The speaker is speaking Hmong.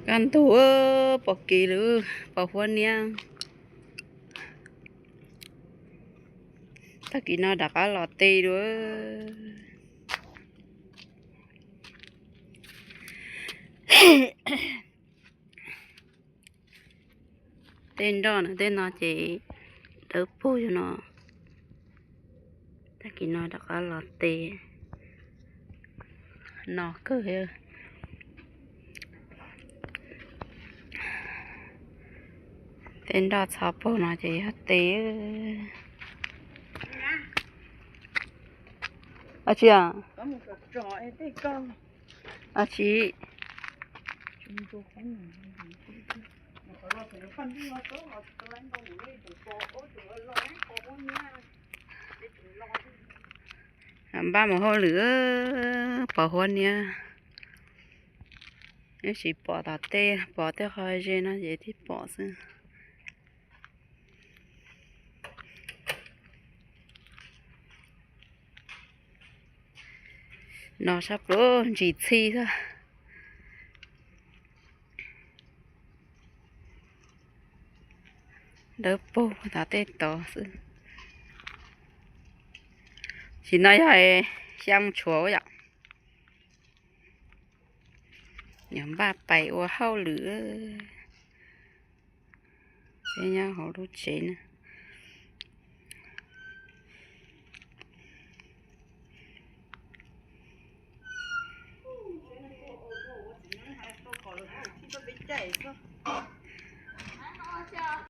Kaj ntug pom kev lawm, pos huab niab. Tag kis no rov qab los tes dua. Tej nroj no tej no ces dawb paug no. Tag kis no rov qab los tes no kawg. Tej nroj txhov paug no ces yog tes. Ab tsi, ab tsi. Npaj mus hauj lwm, pos huab niab. Tab sis pom tom tej, pom tej qhov ze no ces thiaj pom xwb. No sab pluav ntsis txhij xwb. Dawb paug tom tej tod xwb. Sim no yog xya mus tshuav yom. Nyob npaj pais ua hauj lwm. Peb nyob hauv lub tsev na.